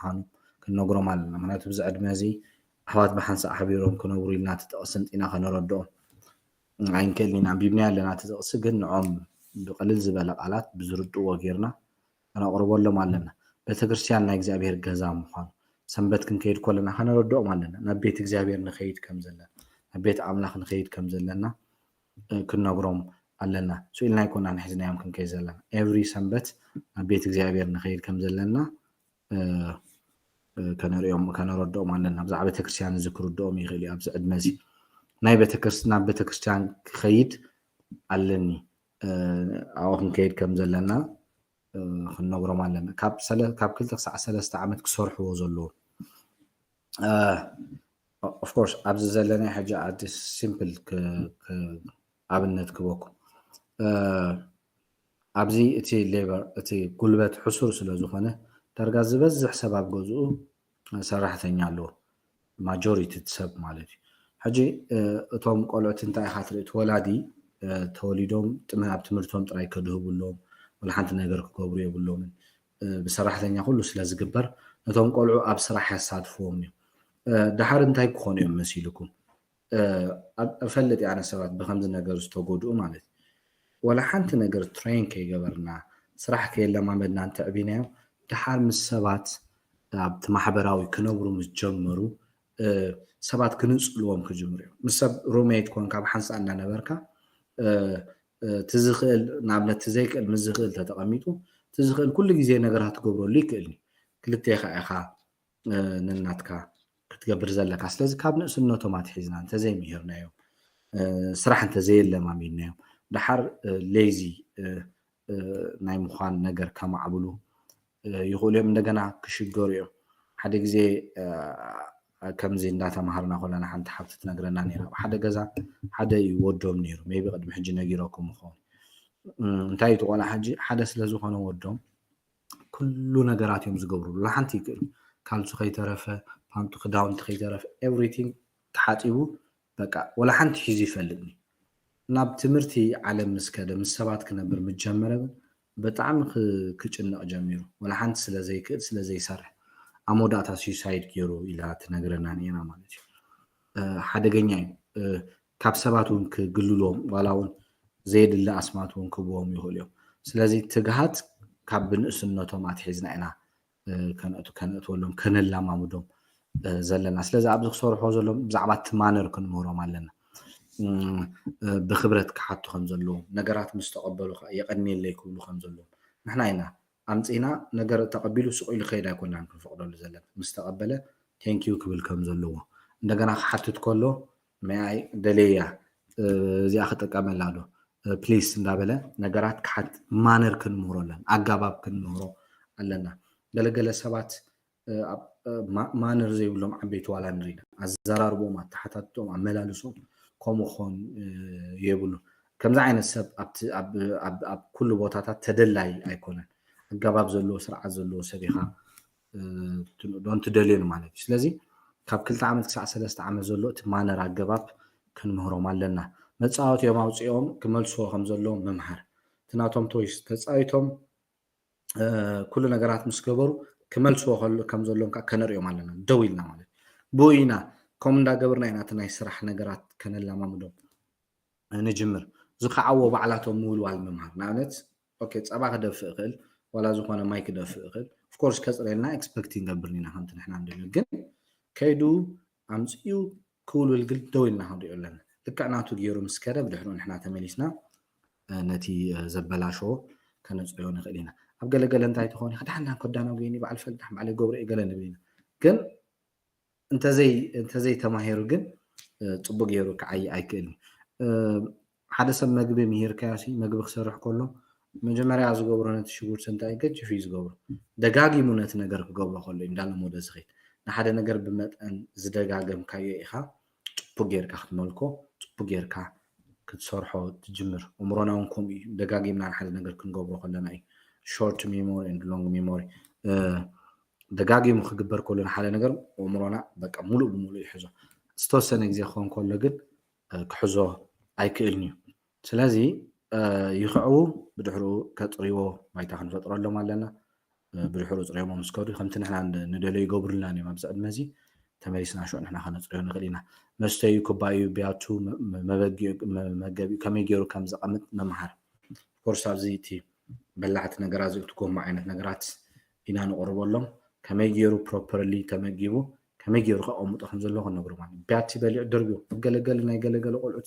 ምዃኑ ክንነግሮም ኣለና። ምክንያቱ ብዚ ዕድመ እዚ ኣሕዋት ብሓንሳእ ሓቢሮም ክነብሩ ኢልና እቲ ጥቕሲ እንጢና ከነረድኦም ኣይንክእልን ኢና። ኣንቢብናዮ ኣለና እቲ ጥቕሲ፣ ግን ንዖም ብቕልል ዝበለ ቃላት ብዝርድእዎ ጌርና ከነቕርበሎም ኣለና። ቤተክርስትያን ናይ እግዚኣብሔር ገዛ ምዃኑ፣ ሰንበት ክንከይድ ከለና ከነረድኦም ኣለና። ናብ ቤት እግዚኣብሔር ንኸይድ ከም ዘለና፣ ናብ ቤት ኣምላኽ ንኸይድ ከም ዘለና ክንነግሮም ኣለና። ስኢልና ኣይኮናን ሒዝናዮም ክንከይድ ዘለና። ኤቭሪ ሰንበት ናብ ቤት እግዚኣብሔር ንኸይድ ከም ዘለና ከነርእዮም ከነረድኦም ኣለና። ብዛዕባ ቤተክርስትያን እዚ ክርድኦም ይኽእል እዩ። ኣብዚ ዕድመ እዚ ናይ ቤተክርስትያን ናብ ቤተክርስትያን ክኸይድ ኣለኒ፣ ኣብኡ ክንከይድ ከም ዘለና ክንነግሮም ኣለና። ካብ ክልተ ክሳዕ ሰለስተ ዓመት ክሰርሕዎ ዘለዎም ኦፍኮርስ ኣብዚ ዘለናይ ሕጂ ኣዲስ ሲምፕል ኣብነት ክበኩም ኣብዚ እቲ ሌበር እቲ ጉልበት ሕሱር ስለ ዝኾነ ዳርጋ ዝበዝሕ ሰብ ኣብ ገዝኡ ሰራሕተኛ ኣለዎ። ማጆሪቲ እቲ ሰብ ማለት እዩ። ሕጂ እቶም ቆልዑት እንታይ ኢኻ ትርኢ? እቲ ወላዲ ተወሊዶም ኣብ ትምህርቶም ጥራይ ከድህቡ ኣለዎም፣ ወላ ሓንቲ ነገር ክገብሩ የብሎምን። ብሰራሕተኛ ኩሉ ስለ ዝግበር ነቶም ቆልዑ ኣብ ስራሕ የሳትፍዎም እዮም። ደሓር እንታይ ክኾኑ እዮም መሲልኩም? እፈልጥ ኣነ ሰባት ብከምዚ ነገር ዝተጎድኡ ማለት እዩ። ወላ ሓንቲ ነገር ትሬን ከይገበርና ስራሕ ከየለማመድና እንተዕቢናዮም ደሓር ምስ ሰባት ኣብቲ ማሕበራዊ ክነብሩ ምስ ጀመሩ ሰባት ክንፅልዎም ክጅምሩ እዮም። ምስ ሰብ ሩሜት ኮንካ ብሓንሳእ እናነበርካ ትዝኽእል ንኣብነት ትዘይክእል ምስ ዝኽእል ተተቐሚጡ ትዝኽእል ኩሉ ግዜ ነገራት ትገብረሉ ይክእል ክልቴኻ ኢኻ ነናትካ ክትገብር ዘለካ። ስለዚ ካብ ንእስነቶም ኣትሒዝና እንተዘይምሂርናዮም ስራሕ እንተዘየለማሚድናዮም ደሓር ሌዚ ናይ ምዃን ነገር ከማዕብሉ ይኽእሉ እዮም። እንደገና ክሽገሩ እዮም። ሓደ ግዜ ከምዚ እንዳተማሃርና ከለና ሓንቲ ሓብቲ ትነግረና ነይራ። ኣብ ሓደ ገዛ ሓደ እዩ ወዶም ነይሩ። ሜቢ ቅድሚ ሕጂ ነጊረኩም ይኸውን። እንታይ እዩ እቲ ቆልዓ ሕጂ ሓደ ስለ ዝኾነ ወዶም ኩሉ ነገራት እዮም ዝገብሩ። ሓንቲ ይክእል ካልሱ ከይተረፈ ፓንቱ ክዳውንቲ ከይተረፈ ኤቭሪቲንግ ተሓፂቡ በቃ ወላ ሓንቲ ሒዙ ይፈልጥኒ። ናብ ትምህርቲ ዓለም ምስ ከደ ምስ ሰባት ክነብር ምስ ጀመረ ግን ብጣዕሚ ክጭነቕ ጀሚሩ። ወላ ሓንቲ ስለ ዘይክእል ስለ ዘይሰርሕ ኣብ መወዳእታ ሱሳይድ ገይሩ ኢላ ትነግረና ነይራ ማለት እዩ። ሓደገኛ እዩ። ካብ ሰባት እውን ክግልሎም ዋላ እውን ዘየድሊ ኣስማት እውን ክብዎም ይኽእሉ እዮም። ስለዚ ትግሃት ካብ ብንእስነቶም ኣትሒዝና ኢና ከነእትወሎም ከነላማምዶም ዘለና። ስለዚ ኣብዚ ክሰርሖ ዘሎም ብዛዕባ እቲ ማነር ክንምህሮም ኣለና። ብክብረት ክሓቱ ከም ዘለዎም ነገራት ምስ ተቐበሉ ከዓ የቐንየለይ ክብሉ ከም ዘለዎም ንሕና ኢና ኣምፂና ነገር ተቐቢሉ ስቕ ኢሉ ከይድ ኣይኮናን ክንፈቕደሉ ዘለና። ምስ ተቐበለ ቴንኪዩ ክብል ከም ዘለዎ እንደገና ክሓትት ከሎ መያይ ደለያ እዚኣ ክጥቀመላ ዶ ፕሊስ እንዳበለ ነገራት ክሓት ማነር ክንምህሮ ኣለና፣ ኣጋባብ ክንምህሮ ኣለና። ገለገለ ሰባት ማነር ዘይብሎም ዓበይቲ ዋላ ንሪና ኣዘራርቦም፣ ኣተሓታትኦም፣ ኣመላልሶም ከምኡ ክኾን የብሉ። ከምዚ ዓይነት ሰብ ኣብ ኩሉ ቦታታት ተደላይ ኣይኮነን። ኣገባብ ዘለዎ ስርዓት ዘለዎ ሰብ ኢኻ ዶን ትደልዮን ማለት እዩ። ስለዚ ካብ ክልተ ዓመት ክሳዕ ሰለስተ ዓመት ዘሎ እቲ ማነር ኣገባብ ክንምህሮም ኣለና። መፃወቲ እዮም ኣውፅኦም ክመልስዎ ከም ዘለዎም ምምሃር። እቲ ናቶም ቶይስ ተፃዊቶም ኩሉ ነገራት ምስ ገበሩ ክመልስዎ ከም ዘለዎም ከዓ ከነሪኦም ኣለና። ደው ኢልና ማለት ብኡ ኢና ከምኡ እንዳገበርና ኢና እቲ ናይ ስራሕ ነገራት ከነላማምዶም ንጅምር። ዝኸዓዎ ባዕላቶም ምውልዋል ምምሃር። ንኣብነት ኦኬ ጸባ ክደፍእ እኽእል ዋላ ዝኾነ ማይ ክደፍእ እኽእል ኦፍኮርስ ከጽርየልና ኤክስፐክት ይገብር ኢና ከምቲ ንሕና ንደልዮ ግን ከይዱ ኣምጽኡ ክውልውል ግን ደው ኢልና ክንሪኦ ኣለና። ልክዕ ናቱ ገይሩ ምስ ከደ ብድሕሪኡ ንሕና ተመሊስና ነቲ ዘበላሸዎ ከነጽርዮ ንኽእል ኢና። ኣብ ገለገለ እንታይ ትኾን ኢኻ ዳሕና ኮዳና ጎይኒ በዓል ፈልጣሕ በዓል ገብረ ገለ ንብል ኢና ግን እንተዘይ እንተዘይ ተማሂሩ ግን ጽቡቅ ገይሩ ክዓይ ኣይክእልን። ሓደ ሰብ መግቢ ምሂርካዮ ሲ መግቢ ክሰርሕ ከሎ መጀመርያ ዝገብሮ ነቲ ሽጉርቲ እንታይ ገጅፍ እዩ ዝገብሮ ደጋጊሙ ነቲ ነገር ክገብሮ ከሎ እዩ እንዳለመዶ ዝኸይድ ንሓደ ነገር ብመጠን ዝደጋገምካዮ ኢኻ ጽቡቅ ጌርካ ክትመልኮ ጽቡቅ ጌርካ ክትሰርሖ ትጅምር። እምሮና እውን ከምኡ እዩ። ደጋጊምና ንሓደ ነገር ክንገብሮ ከለና እዩ። ሾርት ሜሞሪ ኤንድ ሎንግ ሜሞሪ ደጋጊሙ ክግበር ከሎ ንሓደ ነገር እምሮና በቃ ሙሉእ ብሙሉእ ይሕዞ። ዝተወሰነ ግዜ ክኸውን ከሎ ግን ክሕዞ ኣይክእልን እዩ። ስለዚ ይኽዕዉ ብድሕሩ ከጥርይዎ ባይታ ክንፈጥረሎም ኣለና። ብድሕሩ ፅርዮሞ ምስ ከዱ ከምቲ ንሕና ንደለዩ ይገብሩልና እዮም። ኣብዚ ዕድመ እዚ ተመሊስና ሽዑ ንሕና ከነፅርዮ ንኽእል ኢና። መስተዩ፣ ኩባዩ፣ ቢያቱ፣ መበጊኡ፣ መመገቢኡ ከመይ ገይሩ ከም ዘቐምጥ ምምሃር። ኮርስ ኣብዚ እቲ በላዕቲ ነገራት ዝእትጎሞ ዓይነት ነገራት ኢና ንቕርበሎም። ከመይ ገይሩ ፕሮፐርሊ ተመጊቡ ከመይ ገይሩ ከቐምጦ ከም ዘለዎ ክነግሩ ማለት እዩ። ቢያቲ በሊዑ ደርብዮ ገለገለ ናይ ገለገለ ቆልዑት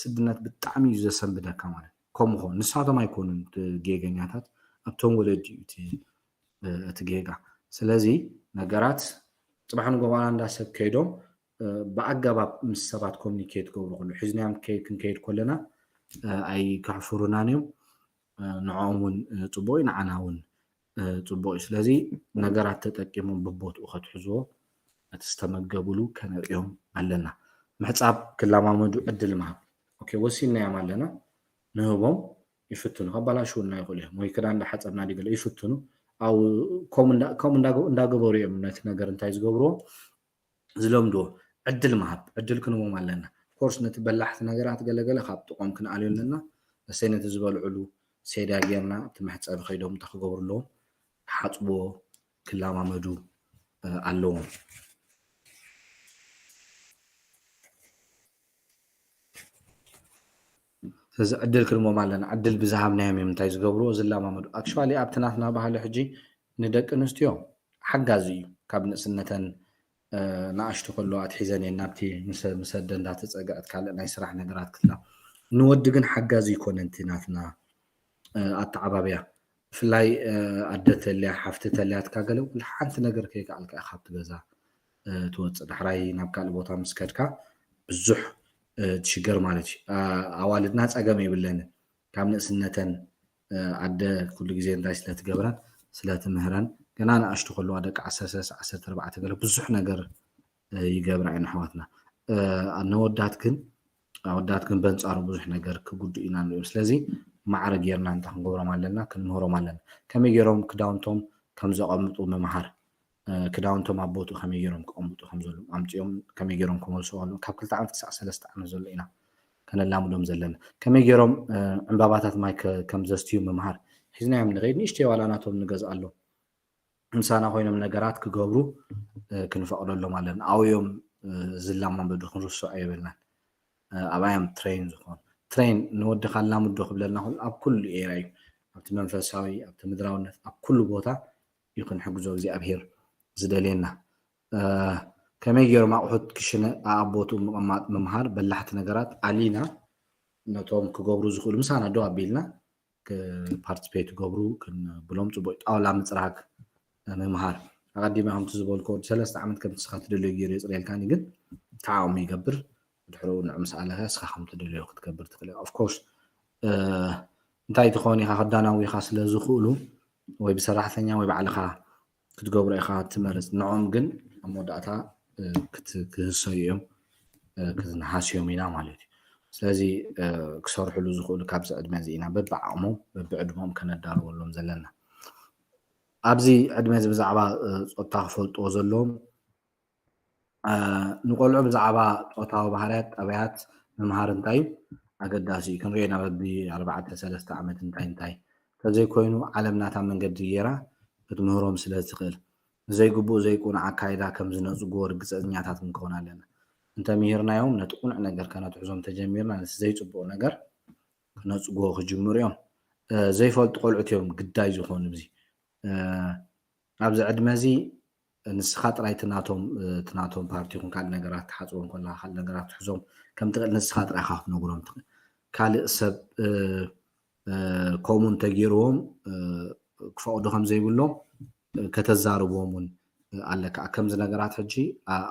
ስድነት ብጣዕሚ እዩ ዘሰንብደካ ማለት ከምኡ ኾን ንሳቶም ኣይኮኑን ጌገኛታት ኣብቶም ወለዲ እዩ እቲ ጌጋ። ስለዚ ነገራት ፅባሕ ንጎባና እንዳሰብ ከይዶም ብኣገባብ ምስ ሰባት ኮሚኒኬት ገብሩ ከሎ ሒዝናዮም ክንከይድ ከለና ኣይከሕፍሩናን እዮም። ንዕኦም እውን ፅቡቅ እዩ፣ ንዓና እውን ፅቡቅ እዩ። ስለዚ ነገራት ተጠቂሞም ብቦትኡ ከትሕዝዎ እቲ ዝተመገቡሉ ከነርእዮም ኣለና። ምሕፃብ ክለማመዱ ዕድል ምሃብ። ኦኬ፣ ወሲንናዮም ኣለና፣ ንህቦም ይፍትኑ። ከባላሽውና ይኽእሉ እዮም ወይ ክዳን እንዳሓፀብና ድገለ ይፍትኑ። ኣብ ከምኡ እንዳገበሩ እዮም ነቲ ነገር እንታይ ዝገብርዎ ዝለምድዎ። ዕድል ምሃብ፣ ዕድል ክንቦም ኣለና። ኮርስ ነቲ በላሕቲ ነገራት ገለገለ ካብ ጥቆም ክንኣልዮ ኣለና። እሰይ ነቲ ዝበልዕሉ ሴዳ ጌርና እቲ መሕፀቢ ከይዶም እንታይ ክገብሩ ኣለዎም? ክሓፅብዎ ክለማመዱ ኣለዎም። ስለዚ ዕድል ክንቦም ኣለና። ዕድል ብዝሃብናዮም እዮም እንታይ ዝገብርዎ? ዝለማመዱ። ኣክቹዋሊ ኣብቲ ናትና ባህሊ ሕጂ ንደቂ ኣንስትዮ ሓጋዚ እዩ። ካብ ንእስነተን ንኣሽቱ ከለዋ ኣትሒዘን እየን ናብቲ ምስ ኣደ እንዳተፀግዐት ካልእ ናይ ስራሕ ነገራት ክትላ ንወዲ ግን ሓጋዚ ይኮነን እቲ ናትና ኣተዓባብያ። ብፍላይ ኣደ ተልያ ሓፍቲ ተልያትካ ገለ ኩሉ ሓንቲ ነገር ከይከኣልካ ኢኻ ኣብቲ ገዛ ትወፅእ። ዳሕራይ ናብ ካልእ ቦታ ምስ ከድካ ብዙሕ ትሽገር ማለት እዩ። ኣዋልድና ፀገም የብለንን ካብ ንእስነተን ኣደ ኩሉ ግዜ እንታይ ስለትገብረን ስለትምህረን ገና ንኣሽቱ ከለዋ ደቂ ዓሰርተ ሰለስተ ዓሰርተ ኣርባዕተ ገለ ብዙሕ ነገር ይገብራ እየን ኣሕዋትና። ነወዳት ግን ኣወዳት ግን በንፃሩ ብዙሕ ነገር ክጉድኡ ኢና ንሪኦም። ስለዚ ማዕረ ጌርና እንታይ ክንገብሮም ኣለና? ክንምህሮም ኣለና። ከመይ ገይሮም ክዳውንቶም ከም ዘቐምጡ ምምሃር፣ ክዳውንቶም ኣብ ቦትኡ ከመይ ገይሮም ክቐምጡ ከም ዘለዎም ኣምፅኦም ከመይ ገይሮም ክመልስዎ ኣለዎም። ካብ ክልተ ዓመት ክሳዕ ሰለስተ ዓመት ዘሎ ኢና ከነላምዶም ዘለና። ከመይ ገይሮም ዕምባባታት ማይ ከም ዘስትዩ ምምሃር። ሒዝናዮም ንኸይድ ንእሽተይ ዋላ ናቶም ንገዝኣሎም ምሳና ኮይኖም ነገራት ክገብሩ ክንፈቕደሎም ኣለና። ኣብዮም ዝለማመዱ ክንርስዖ የብልናን። ኣብኣዮም ትሬን ዝኾን ትሬን ንወድኻ ኣላምዶ ክብለልና ከሎ ኣብ ኩሉ ኤራ እዩ። ኣብቲ መንፈሳዊ፣ ኣብቲ ምድራውነት፣ ኣብ ኩሉ ቦታ እዩ ክንሕግዞ እግዚኣብሄር ዝደልየና። ከመይ ገይሮም ኣቑሑት ክሽነ ኣኣቦትኡ ምቕማጥ ምምሃር፣ በላሕቲ ነገራት ኣሊና ነቶም ክገብሩ ዝኽእሉ ምሳና ደው ኣቢልና ፓርቲስፔት ገብሩ ክንብሎም ፅቡቅ ጣውላ ምፅራግ ምምሃር ኣቀዲመ ከምቲ ዝበልኮ ወዲ ሰለስተ ዓመት ከምቲ ስኻ ትደልዮ ገይሩ የፅርየልካኒ ግን ተዓቅሙ ይገብር ድሕሩ ንዕ ምስ ኣለካ ስኻ ከም ትደልዮ ክትገብር ትኽእል of course እንታይ ትኾን ኢኻ ክዳናዊ ኢኻ ስለ ዝኽእሉ ወይ ብሰራሕተኛ ወይ ባዕልኻ ክትገብሮ ኢኻ ትመርፅ ንዖም ግን ኣብ መወዳእታ ክህሰዩ እዮም ክዝንሃስዮም ኢና ማለት እዩ ስለዚ ክሰርሕሉ ዝኽእሉ ካብዚ ዕድመ እዚ ኢና በብዓቕሞም በብዕድሞም ከነዳልወሎም ዘለና ኣብዚ ዕድመ እዚ ብዛዕባ ፆታ ክፈልጥዎ ዘለዎም ንቆልዑ ብዛዕባ ፆታዊ ባህርያት ጠባያት ምምሃር እንታይ እዩ ኣገዳሲ እዩ ክንሪኦ ኢና በቢ ኣርባዕተ ሰለስተ ዓመት እንታይ እንታይ እንተዘይኮይኑ ዓለም ናታ መንገዲ ገይራ ክትምህሮም ስለ ትኽእል ንዘይግቡእ ዘይቁኑዕ ኣካይዳ ከም ዝነፅጉዎ ርግፀኛታት ክንከውን ኣለና እንተምሂርናዮም ነቲ ቁኑዕ ነገር ከነትሕዞም ተጀሚርና ነቲ ዘይፅቡቕ ነገር ክነፅጉዎ ክጅምሩ እዮም ዘይፈልጡ ቆልዑት እዮም ግዳይ ዝኾኑ እዚ ኣብዚ ዕድመ እዚ ንስኻ ጥራይ ትናቶም ትናቶም ፓርቲ ይኹን ካልእ ነገራት ትሓፅቦም ከለካ ካልእ ነገራት ትሕዞም ከም ትኽእል ንስኻ ጥራይ ኢኻ ክትነግሮም ትኽእል ካልእ ሰብ ከምኡ እንተገይርዎም ክፈቕዱ ከም ዘይብሎም ከተዛርብዎም እውን ኣለካ ከምዚ ነገራት ሕጂ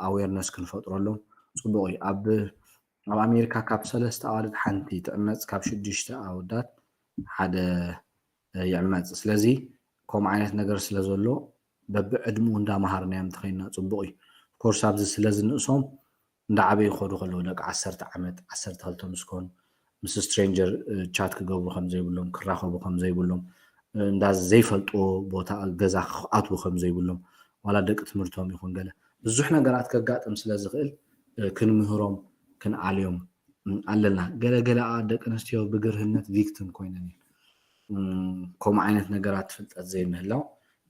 ኣዌርነስ ክንፈጥረሎም ፅቡቅ እዩ ኣብ ኣብ ኣሜሪካ ካብ ሰለስተ ኣዋልድ ሓንቲ ትዕመፅ ካብ ሽዱሽተ ኣወዳት ሓደ ይዕመፅ ስለዚ ከምኡ ዓይነት ነገር ስለ ዘሎ በብዕድምኡ እንዳመሃርናዮም እንተኸይንና ፅቡቕ እዩ ኮርስ ኣብዚ ስለ ዝንእሶም እንዳዓበዩ ክኸዱ ከለዉ ደቂ ዓሰርተ ዓመት ዓሰርተ ክልተ ምስ ኮኑ ምስ ስትሬንጀር ቻት ክገብሩ ከም ዘይብሎም ክራኸቡ ከም ዘይብሎም እንዳ ዘይፈልጥዎ ቦታ ገዛ ክኣትዉ ከም ዘይብሎም ዋላ ደቂ ትምህርቶም ይኹን ገለ ብዙሕ ነገራት ከጋጥም ስለ ዝኽእል ክንምህሮም ክንኣልዮም ኣለና ገለ ገለኣ ደቂ ኣንስትዮ ብግርህነት ቪክቲም ኮይነን እየን ከምኡ ዓይነት ነገራት ፍልጠት ዘይምህላው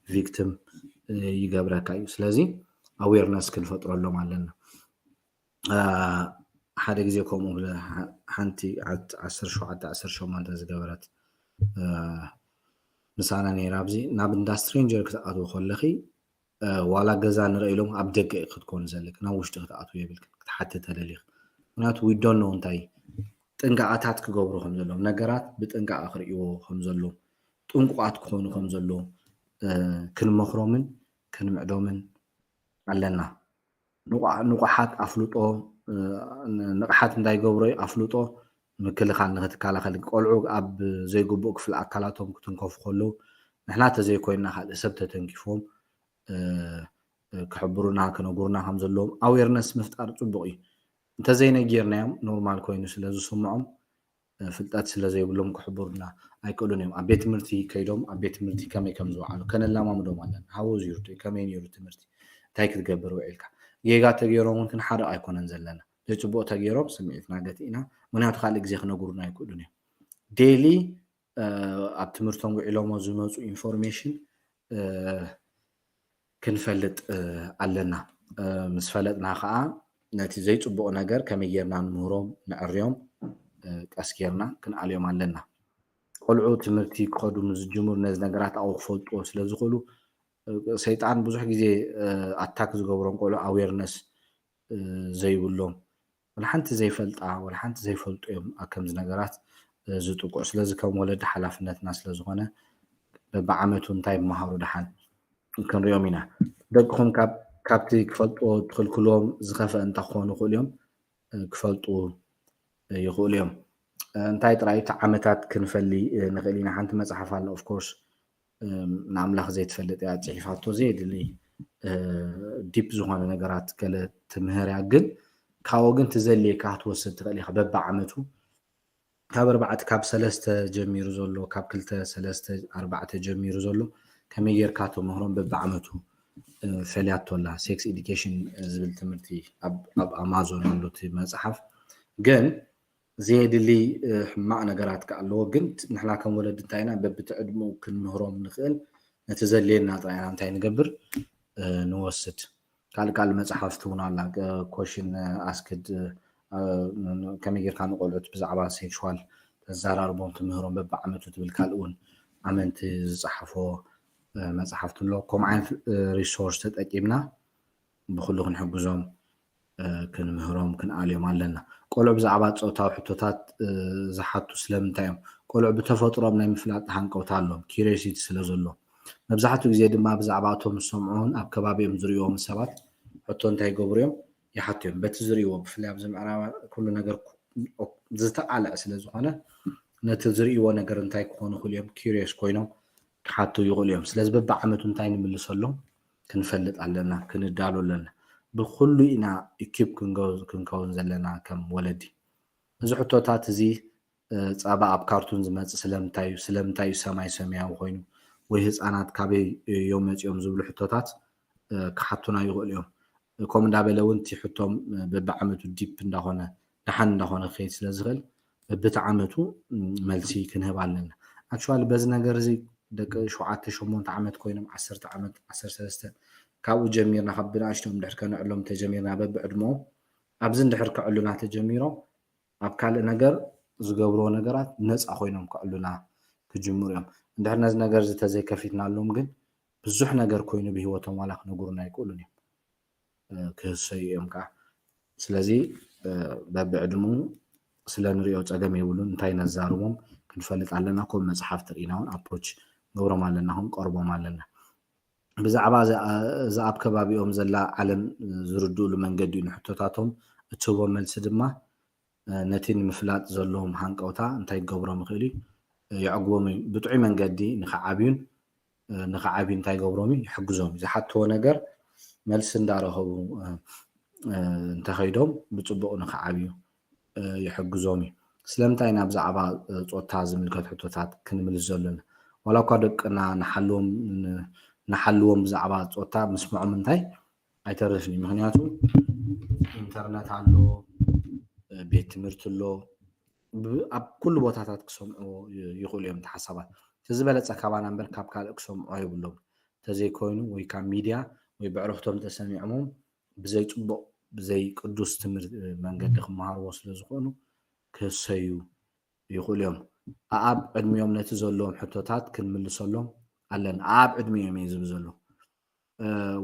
ቪክቲም ይገብረካ እዩ። ስለዚ ኣዌርነስ ክንፈጥረሎም ኣለና። ሓደ ግዜ ከምኡ ሓንቲ ዓሰርተ ሸውዓተ ዓሰርተ ሸሞንተ ዝገበረት ምሳና ነይራ። ኣብዚ ናብ እንዳ ስትሬንጀር ክትኣትዎ ከለኺ ዋላ ገዛ ንርኢ ኢሎም ኣብ ደገ ክትኮኑ ዘለክ ናብ ውሽጢ ክትኣትዉ የብልክ ክትሓትተ ደሊክ። ምክንያቱ ዊዶኖ እንታይ ጥንቃቐታት ክገብሩ ከም ዘለዎም ነገራት ብጥንቃቐ ክርእይዎ ከም ዘለዎም ጥንቁቓት ክኾኑ ከም ዘለዎም ክንመኽሮምን ክንምዕዶምን ኣለና። ንቑሓት ኣፍልጦ ንቕሓት እንታይ ገብሮ ኣፍልጦ ምክልኻል ንክትከላኸል ቆልዑ ኣብ ዘይግቡእ ክፍሊ ኣካላቶም ክትንከፉ ከለዉ ንሕና ተዘይኮይንና ካልእ ሰብ ተተንኪፎም ክሕብሩና ክነግሩና ከም ዘለዎም ኣዌርነስ ምፍጣር ፅቡቅ እዩ። እንተዘይነጊርናዮም ኖርማል ኮይኑ ስለ ዝስምዖም ፍልጠት ስለ ዘይብሎም ክሕብሩና ኣይክእሉን እዮም። ኣብ ቤት ትምህርቲ ከይዶም ኣብ ቤት ትምህርቲ ከመይ ከም ዝወዓሉ ከነላማምዶም ኣለና። How was your day? ከመይ ነይሩ ትምህርቲ? እንታይ ክትገብር ውዒልካ? ጌጋ ተገይሮም እውን ክንሓርቕ ኣይኮነን ዘለና። ዘይፅቡቅ ተገይሮም ስምዒትና ገቲእና፣ ምክንያቱ ካልእ ግዜ ክነግሩና ኣይክእሉን እዮም። ዴይሊ ኣብ ትምህርቶም ውዒሎሞ ዝመፁ ኢንፎርሜሽን ክንፈልጥ ኣለና። ምስ ፈለጥና ከዓ ነቲ ዘይፅቡቅ ነገር ከመይ ጌርና ንምህሮም ንዕርዮም ቀስ ጌርና ክንኣልዮም ኣለና። ቆልዑ ትምህርቲ ክኸዱ ምስ ዝጅምሩ ነዚ ነገራት ኣብኡ ክፈልጥዎ ስለ ዝኽእሉ ሰይጣን ብዙሕ ግዜ ኣታክ ዝገብሮም ቆልዑ ኣዌርነስ ዘይብሎም ወላ ሓንቲ ዘይፈልጣ ወላ ሓንቲ ዘይፈልጡ እዮም ኣብ ከምዚ ነገራት ዝጥቁዕ። ስለዚ ከም ወለዲ ሓላፍነትና ስለ ዝኾነ በብዓመቱ እንታይ ይመሃሩ ደሓን ክንሪኦም ኢና። ደቅኹም ካብቲ ክፈልጥዎ ትኽልክልዎም ዝኸፍአ እንተኾኑ ይኽእሉ እዮም ክፈልጡ ይኽእሉ እዮም። እንታይ ጥራይ እቲ ዓመታት ክንፈሊ ንኽእል ኢና። ሓንቲ መፅሓፍ ኣላ ኦፍኮርስ ንኣምላኽ ዘይትፈልጥ እያ ፅሒፋቶ ዘየድሊ ዲፕ ዝኾነ ነገራት ገለ ትምህር እያ ግን ካብኡ ግን ትዘልየካ ክትወስድ ትኽእል ኢኻ በብዓመቱ ካብ ኣርባዕተ ካብ ሰለስተ ጀሚሩ ዘሎ ካብ ክልተ ሰለስተ ኣርባዕተ ጀሚሩ ዘሎ ከመይ ጌርካ ተምህሮም በብዓመቱ ፈልያቶ ኣላ። ሴክስ ኤዲኬሽን ዝብል ትምህርቲ ኣብ ኣማዞን ኣሎ እቲ መፅሓፍ ግን ዘየድሊ ሕማቕ ነገራት ከ ኣለዎ ግን ንሕና ከም ወለዲ እንታይ ኢና በብቲ ዕድምኡ ክንምህሮም ንኽእል ነቲ ዘድልየና ጥራይ ኢና እንታይ ንገብር ንወስድ ካልእ ካልእ መፅሓፍቲ እውን ኣላ ኮሽን ኣስክድ ከመይ ጌርካ ንቆልዑት ብዛዕባ ሴክሽዋል ተዘራርቦም ትምህሮም በብዓመቱ ትብል ካልእ እውን ኣመንቲ ዝፀሓፎ መፅሓፍቲ ኣሎ ከምኡ ዓይነት ሪሶርስ ተጠቂምና ብኩሉ ክንሕግዞም ክንምህሮም ክንኣልዮም ኣለና። ቆልዑ ብዛዕባ ፆታዊ ሕቶታት ዝሓቱ ስለምንታይ እዮም? ቆልዑ ብተፈጥሮም ናይ ምፍላጥ ሃንቀውታ ኣለዎም፣ ኪሪዮሲቲ ስለ ዘሎ። መብዛሕትኡ ግዜ ድማ ብዛዕባ እቶም ዝሰምዑን ኣብ ከባቢኦም ዝርእይዎም ሰባት ሕቶ እንታይ ይገብሩ እዮም? ይሓቱ እዮም። በቲ ዝርእይዎ፣ ብፍላይ ኣብዚ ምዕራብ ኩሉ ነገር ዝተቓልዐ ስለ ዝኾነ ነቲ ዝርእይዎ ነገር እንታይ ክኾኑ ይኽእሉ እዮም? ኪሪዮስ ኮይኖም ክሓቱ ይኽእሉ እዮም። ስለዚ በብዓመቱ እንታይ ንምልሰሎም ክንፈልጥ ኣለና፣ ክንዳሎ ኣለና። ብኹሉ ኢና ኢኪፕ ክንከውን ዘለና ከም ወለዲ። እዚ ሕቶታት እዚ ጸባ ኣብ ካርቱን ዝመጽእ ስለምንታይ እዩ? ስለምንታይ እዩ ሰማይ ሰማያዊ ኮይኑ? ወይ ህጻናት ካበይ እዮም መጺኦም ዝብሉ ሕቶታት ክሓቱና ይኽእሉ እዮም። ከምኡ እንዳበለ እውን እቲ ሕቶም በብዓመቱ ዲፕ እንዳኾነ ደሓን እንዳኾነ ክኸይድ ስለ ዝኽእል በብቲ ዓመቱ መልሲ ክንህብ ኣለና። ኣክቹዋሊ በዚ ነገር እዚ ደቂ ሸውዓተ ሸሞንተ ዓመት ኮይኖም ዓሰርተ ዓመት ዓሰርተ ሰለስተ ካብኡ ጀሚርና ካብ ብንኣሽቶም ድሕር ከነዕሎም ተጀሚርና በብዕድመኦም ኣብዚ እንድሕር ከዕሉና ተጀሚሮም ኣብ ካልእ ነገር ዝገብርዎ ነገራት ነፃ ኮይኖም ከዕሉና ክጅምሩ እዮም። እንድሕር ነዚ ነገር እዚ ተዘይከፊትናሎም ግን ብዙሕ ነገር ኮይኑ ብህይወቶም ዋላ ክነግሩና ኣይክእሉን እዮም። ክህሰዩ እዮም ከዓ። ስለዚ በብዕድሙ ስለ ንሪኦ ፀገም የብሉን። እንታይ ነዛርቦም ክንፈልጥ ኣለና። ከምኡ መፅሓፍቲ ርኢና እውን ኣፕሮች ንገብሮም ኣለና፣ ክንቀርቦም ኣለና። ብዛዕባ እዛ ኣብ ከባቢኦም ዘላ ዓለም ዝርድኡሉ መንገዲ እዩ ንሕቶታቶም። እትህቦ መልሲ ድማ ነቲ ንምፍላጥ ዘለዎም ሃንቀውታ እንታይ ክገብሮም ይኽእል እዩ? የዕግቦም እዩ። ብጥዑይ መንገዲ ንኽዓብዩን ንኽዓብዩ እንታይ ይገብሮም እዩ? ይሕግዞም እዩ። ዝሓትዎ ነገር መልሲ እንዳረኸቡ እንተኸይዶም ብፅቡቕ ንኽዓብዩ ይሕግዞም እዩ። ስለምንታይ ኢና ብዛዕባ ፆታ ዝምልከት ሕቶታት ክንምልስ ዘሎና? ዋላ እኳ ደቅና ንሓልዎም ብዛዕባ ፆታ ምስምዖም እንታይ ኣይተርፍን እዩ። ምክንያቱ ኢንተርነት ኣሎ፣ ቤት ትምህርቲ ኣሎ፣ ኣብ ኩሉ ቦታታት ክሰምዕዎ ይኽእሉ እዮም እቲ ሓሳባት። ዝበለፀ ካባና እምበር ካብ ካልእ ክሰምዖ የብሎም። ተዘይኮይኑ ወይ ካብ ሚድያ ወይ ብዕርፍቶም ተሰሚዖሞም ብዘይ ፅቡቕ ብዘይ ቅዱስ ትምህርቲ መንገዲ ክመሃርዎ ስለ ዝኾኑ ክህሰዩ ይኽእሉ እዮም። ኣኣብ ዕድሚኦም ነቲ ዘለዎም ሕቶታት ክንምልሰሎም ኣለና። ኣኣብ ዕድሚኦም እየ ዝብል ዘሎ።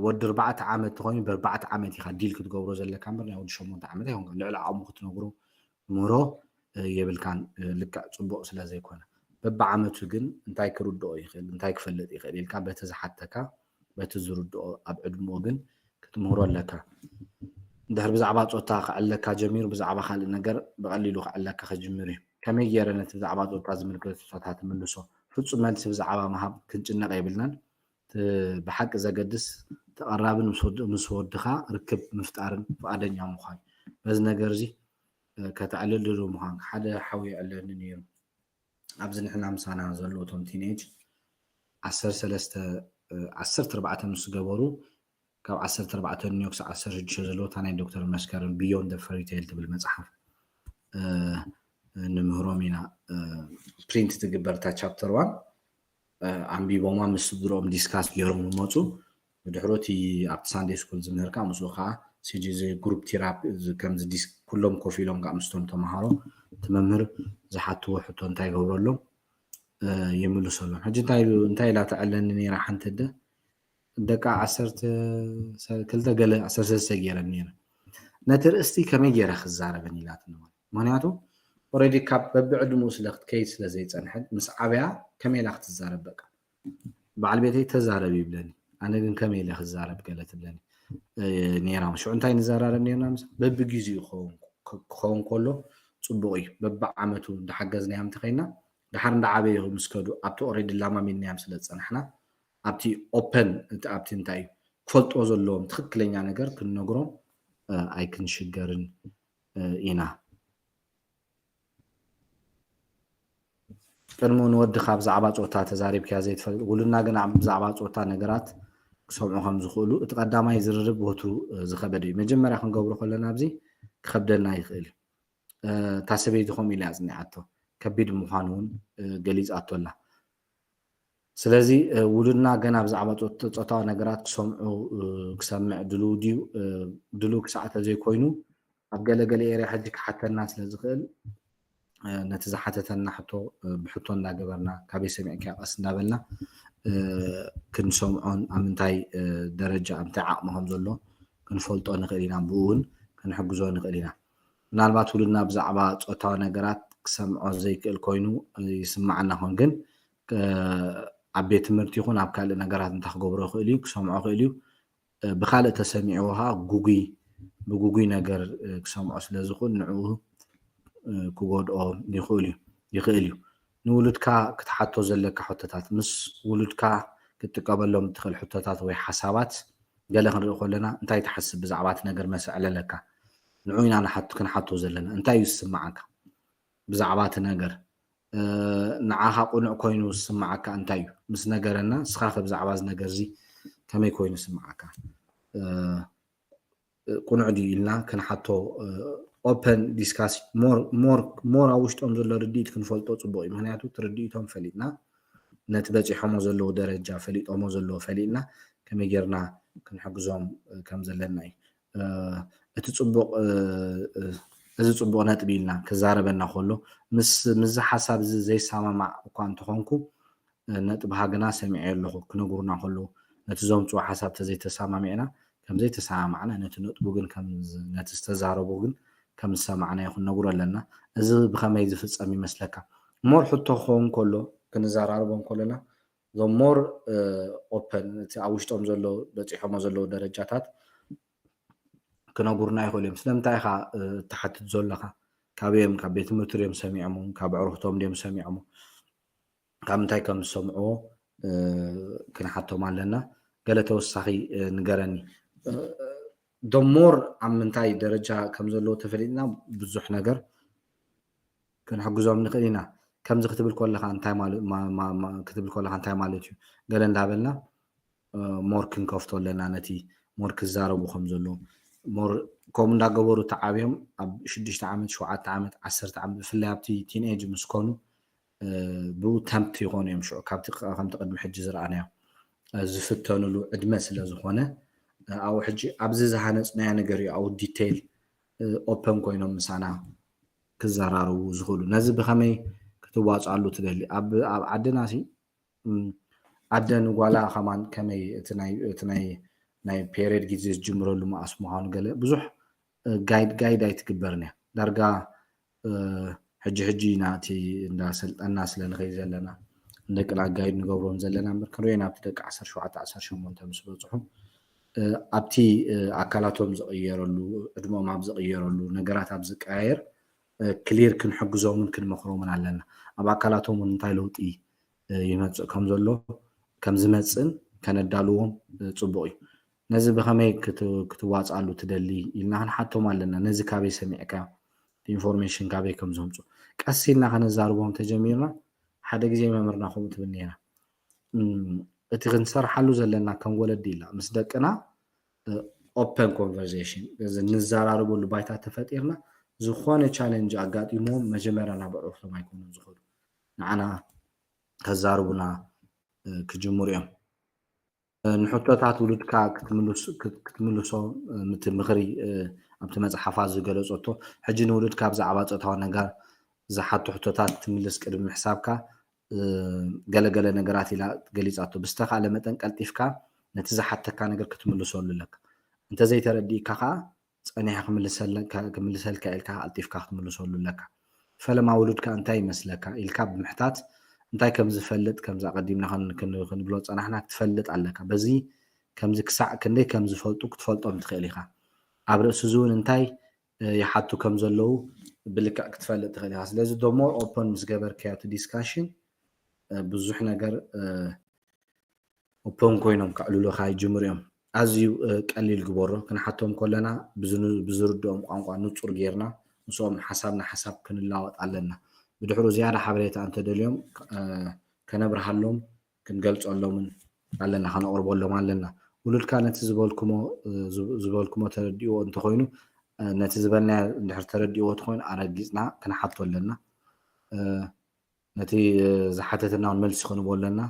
ወዲ ኣርባዕተ ዓመት ተኾይኑ ብኣርባዕተ ዓመት ኢኻ ዲል ክትገብሮ ዘለካ እምበር ናይ ወዲ ሸሞንተ ዓመት ኣይኮንካ ልዕሊ ዓቕሙ ክትነግሮ ምህሮ የብልካን። ልክዕ ፅቡቕ ስለ ዘይኮነ በብዓመቱ ግን እንታይ ክርድኦ ይኽእል እንታይ ክፈልጥ ይኽእል ኢልካ በቲ ዝሓተካ በቲ ዝርድኦ ኣብ ዕድምኡ ግን ክትምህሮ ኣለካ። እንድሕር ብዛዕባ ፆታ ክዕለካ ጀሚሩ ብዛዕባ ካልእ ነገር ብቐሊሉ ክዕለካ ክጅምር እዩ። ከመይ ገይረ ነቲ ብዛዕባ ፆታ ዝምልከት ፆታ ትምልሶ? ፍፁም መልሲ ብዛዕባ ምሃብ ክንጭነቕ የብልናን። ብሓቂ ዘገድስ ተቐራብን ምስ ወድኻ ርክብ ምፍጣርን ፍቓደኛ ምዃን በዚ ነገር እዚ ከተዕልል ድሉው ምዃን ሓደ ሓው የዕለኒ ነይሩ። ኣብዚ ንሕና ምሳና ዘለዉ እቶም ቲኔጅ ዓሰርተ ሰለስተ ዓሰርተ ኣርባዕተ ምስ ገበሩ ካብ ዓሰርተ ኣርባዕተ ኒዮ ክሳብ ዓሰርተ ሽዱሽተ ዘለዉ እታ ናይ ዶክተር መስከረም ቢዮንድ ፈሪቴል ትብል መፅሓፍ ንምህሮም ኢና። ፕሪንት ትግበር እታ ቻፕተር ዋን ኣንቢቦማ ምስ ስድሮኦም ዲስካስ ገይሮም ይመፁ። ብድሕሮ እቲ ኣብቲ ሳንዴ ስኩል ዝምህር ከዓ ምስኡ ከዓ ሲጂ እዚ ግሩፕ ቴራፒ እዚ ከምዚ ዲስ ኩሎም ኮፍ ኢሎም ከዓ ምስቶም ተምሃሮ እቲ መምህር ዝሓትዎ ሕቶ እንታይ ይገብረሎም ይምልሰሎም። ሕጂ እንታይ ኢሉ እንታይ ኢላ ተዕለኒ ነይራ ሓንቲ ኣደ ደቃ ዓሰርተ ክልተ ገለ ዓሰርተ ሰለስተ ገይረን ነይረ ነቲ ርእስቲ ከመይ ገይረ ክዛረበን ኢላትኒ ማለት ምክንያቱ ኦረዲ ካብ በብዕድምኡ ስለ ክትከይድ ስለ ዘይፀንሐት ምስ ዓብያ ከመይ ኢላ ክትዛረብ በቃ በዓል ቤተይ ተዛረብ ይብለኒ ኣነ ግን ከመይ ኢለ ክዛረብ ገለ ትብለኒ ነይራ ሽዑ እንታይ ንዘራረብ ነርና ምስ በብግዜኡ ክኸውን ከሎ ፅቡቕ እዩ በብዓመቱ እንዳሓገዝናዮም እንተኸይና ድሓር እንዳዓበዩ ምስ ከዱ ኣብቲ ኦረዲ ላማሚድናዮም ስለ ዝፀናሕና ኣብቲ ኦፐን እቲ ኣብቲ እንታይ እዩ ክፈልጥዎ ዘለዎም ትኽክለኛ ነገር ክንነግሮም ኣይክንሽገርን ኢና ቅድሚ ንወድኻ ብዛዕባ ፆታ ተዛሪብካያ ዘይትፈልጥ ውሉድና ግን ብዛዕባ ፆታ ነገራት ክሰምዑ ከም ዝኽእሉ እቲ ቀዳማይ ዝርርብ ወትሩ ዝኸበደ እዩ መጀመርያ ክንገብሮ ከለና ኣብዚ ክኸብደና ይኽእል እዩ እታ ሰበይቲ ከምኡ ኢላ ኣፅኒዓቶ ከቢድ ምዃኑ እውን ገሊፃቶ ኣላ ስለዚ ውሉድና ገና ብዛዕባ ፆታዊ ነገራት ክሰምዑ ክሰምዕ ድልው ድዩ ድልው ክሳዕ ተዘይኮይኑ ኣብ ገለገለ ኤርያ ሕጂ ክሓተና ስለ ዝኽእል ነቲ ዝሓተተና ሕቶ ብሕቶ እንዳገበርና ካበይ ሰሚዕካ ቀስ እንዳበልና ክንሰምዖን ኣብ ምንታይ ደረጃ ኣብ ምንታይ ዓቕሚ ከም ዘሎ ክንፈልጦ ንኽእል ኢና ብኡ እውን ክንሕግዞ ንኽእል ኢና ምናልባት ውሉድና ብዛዕባ ፆታዊ ነገራት ክሰምዖ ዘይክእል ኮይኑ ይስማዓና ኾን ግን ኣብ ቤት ትምህርቲ ይኹን ኣብ ካልእ ነገራት እንታይ ክገብሮ ይኽእል እዩ ክሰምዖ ይኽእል እዩ ብካልእ ተሰሚዕዎ ከዓ ጉጉይ ብጉጉይ ነገር ክሰምዖ ስለ ዝኽእል ንዕኡ ክጎድኦ ይኽእል እዩ ይኽእል እዩ ንውሉድካ ክትሓቶ ዘለካ ሕቶታት ምስ ውሉድካ ክትጥቀመሎም እትኽእል ሕቶታት ወይ ሓሳባት ገለ ክንርኢ ከለና እንታይ ትሓስብ ብዛዕባ እቲ ነገር መሰዕለለካ ንዑ ኢና ክንሓቶ ዘለና እንታይ እዩ ዝስምዓካ ብዛዕባ እቲ ነገር ንዓኻ ቅኑዕ ኮይኑ ዝስምዓካ እንታይ እዩ ምስ ነገረና ንስኻ ከ ብዛዕባ እዚ ነገር እዚ ከመይ ኮይኑ ዝስምዓካ ቅኑዕ ድዩ ኢልና ክንሓቶ ኦፐን ዲስካስ ሞር ኣብ ውሽጦም ዘሎ ርድኢት ክንፈልጦ ፅቡቅ እዩ ምክንያቱ እቲ ርድኢቶም ፈሊጥና ነቲ በፂሖሞ ዘለዉ ደረጃ ፈሊጦሞ ዘለዎ ፈሊጥና ከመይ ጌርና ክንሕግዞም ከም ዘለና እዩ እቲ ፅቡቅ እዚ ፅቡቅ ነጥቢ ኢልና ክዛረበና ከሎ ምስዚ ሓሳብ እዚ ዘይሰማማዕ እኳ እንተኾንኩ ነጥብኻ ግና ሰሚዐዮ ኣለኹ ክነግሩና ከለዉ ነቲ ዘምፅዎ ሓሳብ ተዘይተሰማሚዕና ከምዘይተሰማማዕና ነቲ ነጥቡ ግን ነቲ ዝተዛረቡ ግን ከም ዝሰማዕናዮ ክንነግሮ ኣለና እዚ ብኸመይ ዝፍፀም ይመስለካ ሞር ሕቶ ክኸውን ከሎ ክንዘራርቦም ከለና ዞም ሞር ኦፐን እቲ ኣብ ውሽጦም ዘሎ በፂሖሞ ዘለዉ ደረጃታት ክነጉርና ይኽእሉ እዮም ስለምንታይ ኢኻ ትሓትት ዘለኻ ካበዮም ካብ ቤት ትምህርቲ ድዮም ሰሚዖም ካብ ዕርክቶም ድዮም ሰሚዖም ካብ ምንታይ ከም ዝሰምዕዎ ክንሓቶም ኣለና ገለ ተወሳኺ ንገረኒ ዶሞር ኣብ ምንታይ ደረጃ ከም ዘለዎ ተፈሊጥና ብዙሕ ነገር ክንሕግዞም ንኽእል ኢና ከምዚ ክትብል ከለካ እንታይ ማለት ክትብል ከለካ እንታይ ማለት እዩ ገለ እንዳበልና ሞር ክንከፍቶ ኣለና ነቲ ሞር ክዛረቡ ከም ዘለዎም ሞር ከምኡ እንዳገበሩ ተዓብዮም ኣብ ሽዱሽተ ዓመት ሸውዓተ ዓመት ዓሰርተ ዓመት ብፍላይ ኣብቲ ቲንኤጅ ምስ ኮኑ ብኡ ተምፕት ይኾኑ እዮም። ሽዑ ካብቲ ከምቲ ቅድሚ ሕጂ ዝረኣናዮ ዝፍተኑሉ ዕድመ ስለ ዝኾነ ኣብኡ ሕጂ ኣብዚ ዝሃነፅናዮ ነገር እዩ ኣብኡ ዲቴይል ኦፐን ኮይኖም ምሳና ክዘራረቡ ዝኽእሉ። ነዚ ብኸመይ ክትዋፅኣሉ ትደሊ? ኣብ ዓድና ሲ ኣደ ንጓላ ከማን ከመይ እቲ ናይ ፔሪድ ግዜ ዝጅምረሉ መኣስ ምዃኑ ገለ ብዙሕ ጋይድ ጋይድ ኣይትግበርን እያ። ዳርጋ ሕጂ ሕጂ ኢና እቲ እንዳሰልጠና ስለ ንኸይድ ዘለና ንደቅና ጋይድ ንገብሮም ዘለና እምበር ክንሪኦ ኢና ኣብቲ ደቂ ዓሰርተ ሸውዓተ ዓሰርተ ሸሞንተ ምስ በፅሑ ኣብቲ ኣካላቶም ዝቕየረሉ ዕድመኦም ኣብ ዝቕየረሉ ነገራት ኣብ ዝቀያየር ክሊር ክንሕግዞምን ክንመኽሮምን ኣለና። ኣብ ኣካላቶም እውን እንታይ ለውጢ ይመፅእ ከም ዘሎ ከም ዝመፅእን ከነዳልዎም ፅቡቕ እዩ። ነዚ ብኸመይ ክትዋፅኣሉ ትደሊ ኢልና ክንሓቶም ኣለና። ነዚ ካበይ ሰሚዕካ ኢንፎርሜሽን ካበይ ከም ዘምፁ ቀስ ኢልና ከነዛርቦም ተጀሚርና ሓደ ግዜ መምህርና ከምኡ ትብል ነይራ። እቲ ክንሰርሓሉ ዘለና ከም ወለዲ ኢላ ምስ ደቅና ኦፐን ኮንቨርሴሽን ንዘራረበሉ ባይታ ተፈጢርና ዝኾነ ቻለንጅ ኣጋጢሞም መጀመርያ ናብ ኣዕሩኽቶም ኣይኮኑን ዝኸዱ ንዓና ከዛርቡና ክጅምሩ እዮም። ንሕቶታት ውሉድካ ክትምልሶ ምቲ ምኽሪ ኣብቲ መፅሓፋ ዝገለፀቶ ሕጂ ንውሉድካ ብዛዕባ ፆታዊ ነገር ዝሓቱ ሕቶታት ትምልስ ቅድሚ ምሕሳብካ ገለገለ ነገራት ኢላ ገሊፃቶ። ብዝተኻእለ መጠን ቀልጢፍካ ነቲ ዝሓተካ ነገር ክትምልሰሉ ኣለካ። እንተዘይተረዲእካ ከዓ ፀኒሐ ክምልሰልካ ኢልካ ቀልጢፍካ ክትምልሰሉ ኣለካ። ፈለማ ውሉድካ እንታይ ይመስለካ ኢልካ ብምሕታት እንታይ ከም ዝፈልጥ ከምዚ ኣቐዲምና ክንብሎ ዝፀናሕና ክትፈልጥ ኣለካ። በዚ ከምዚ ክሳዕ ክንደይ ከም ዝፈልጡ ክትፈልጦም ትኽእል ኢኻ። ኣብ ርእሲ እዚ እውን እንታይ ይሓቱ ከም ዘለዉ ብልክዕ ክትፈልጥ ትኽእል ኢኻ። ስለዚ the more open ምስ ገበርካዮ እቲ ዲስካሽን ብዙሕ ነገር ኦፖን ኮይኖም ከዕልሉኻ ይጅምሩ እዮም። ኣዝዩ ቀሊል ግበሮ። ክንሓቶም ከለና ብዝርድኦም ቋንቋ ንጹር ጌርና ምስኦም ሓሳብ ንሓሳብ ክንላወጥ ኣለና። ብድሕሩ ዝያዳ ሓበሬታ እንተደልዮም ከነብርሃሎም ክንገልጸሎምን ኣለና፣ ከነቕርበሎም ኣለና። ውሉድካ ነቲ ዝበልኩሞ ዝበልኩሞ ተረዲእዎ እንተኾይኑ ነቲ ዝበልናዮ እንድሕር ተረዲእዎ ተኾይኑ ኣረጊጽና ክንሓቶ ኣለና። ነቲ ዝሓተተና እውን መልሲ ክንቦ ኣለና።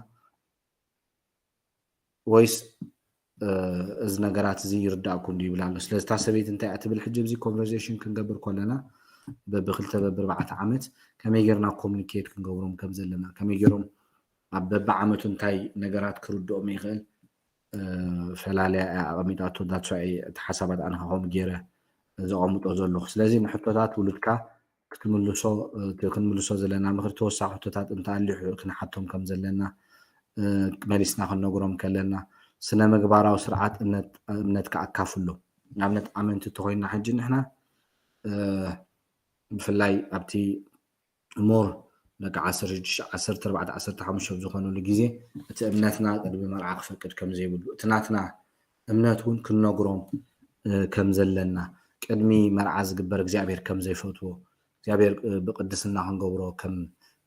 ወይስ እዚ ነገራት እዚ ይርዳእኩም ድዩ ይብል ኣሎ። ስለዚ እታ ሰበይቲ እንታይ እያ ትብል ሕጂ ኣብዚ ኮንቨርሴሽን ክንገብር ከለና በብክልተ በብርባዕተ ዓመት ከመይ ጌርና ኮሚኒኬት ክንገብሮም ከም ዘለና ከመይ ጌሮም ኣብ በብዓመቱ እንታይ ነገራት ክርድኦም ይኽእል ፈላልያ እያ ኣቐሚጣቶ። ዳትስ ዋይ እቲ ሓሳባት ኣነ ከምኡ ገይረ ዘቐምጦ ዘለኹ። ስለዚ ንሕቶታት ውሉድካ ክትምልሶ እቲ ክንምልሶ ዘለና ምኽሪ ተወሳኺ ሕቶታት እንተኣልዩ ክንሓቶም ከም ዘለና መሊስና ክንነግሮም ከለና ስነ ምግባራዊ ስርዓት እምነትካ ኣካፍሎ። ንኣብነት ኣመንቲ እንተኮይንና ሕጂ ንሕና ብፍላይ ኣብቲ ሞር ደቂ ዓሰርተ ሽዱሽተ ዓሰርተ ኣርባዕተ ዓሰርተ ሓሙሽተ ኣብ ዝኾኑሉ ግዜ እቲ እምነትና ቅድሚ መርዓ ክፈቅድ ከም ዘይብሉ እቲ ናትና እምነት እውን ክንነግሮም ከም ዘለና ቅድሚ መርዓ ዝግበር እግዚኣብሔር ከም ዘይፈትዎ እግዚኣብሔር ብቅድስና ክንገብሮ ከም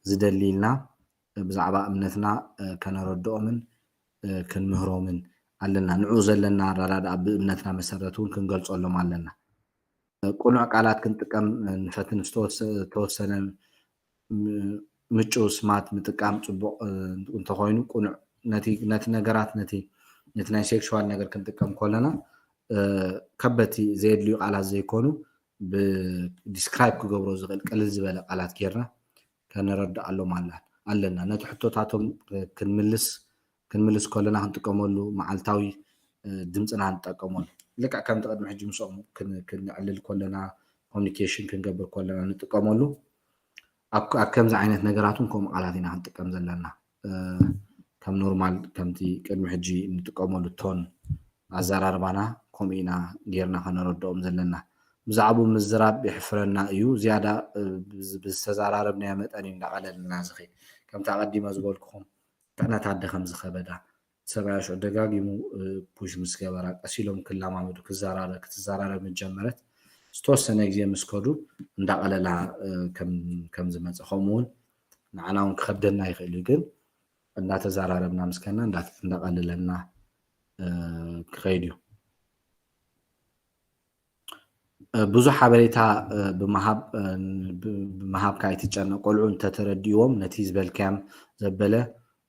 ዝደሊ ኢልና ብዛዕባ እምነትና ከነረድኦምን ክንምህሮምን ኣለና። ንዑ ዘለና ኣረዳድኣ ብእምነትና መሰረት እውን ክንገልጸሎም ኣለና። ቁኑዕ ቃላት ክንጥቀም ንፈትን ዝተወሰነ ምጭው ስማት ምጥቃም ፅቡቅ እንተኮይኑ ቁኑዕ ነቲ ነገራት ነቲ ነቲ ናይ ሴክሽዋል ነገር ክንጥቀም ከለና ከበቲ ዘየድልዩ ቃላት ዘይኮኑ ብዲስክራይብ ክገብሮ ዝኽእል ቅልል ዝበለ ቃላት ጌርና ከነረድኣሎም ኣለና። ነቲ ሕቶታቶም ክንምልስ ክንምልስ ከለና ክንጥቀመሉ መዓልታዊ ድምፅና ንጠቀመሉ። ልክዕ ከምቲ ቅድሚ ሕጂ ምስኦም ክንዕልል ከለና ኮሚኒኬሽን ክንገብር ከለና ንጥቀመሉ ኣብ ከምዚ ዓይነት ነገራት እውን ከምኡ ቃላት ኢና ክንጥቀም ዘለና። ከም ኖርማል ከምቲ ቅድሚ ሕጂ ንጥቀመሉ ቶን ኣዘራርባና ከምኡ ኢና ጌርና ከነረድኦም ዘለና። ብዛዕባኡ ምዝራብ የሕፍረና እዩ። ዝያዳ ብዝተዘራረብናዮ መጠን እዩ እንዳቐለለና ዝኸይድ። ከምቲ ኣቐዲመ ዝበልኩኹም ጥዕነት ኣደ ከም ዝኸበዳ ሰብኣያ ሽዑ ደጋጊሙ ፑሽ ምስ ገበራ ቀስ ኢሎም ክለማመዱ ክዘራረብ ክትዘራረብ ምስ ጀመረት ዝተወሰነ ግዜ ምስ ከዱ እንዳቐለላ ከም ዝመፀ ከምኡ እውን ንዓና እውን ክኸብደና ይኽእል እዩ ግን እንዳተዘራረብና ምስ ከድና እንዳቐለለና ክኸይድ እዩ። ብዙሕ ሓበሬታ ብምሃብ፣ ብምሃብካ ኣይትጨነቕ። ቆልዑ እንተተረድእዎም ነቲ ዝበልካዮም ዘበለ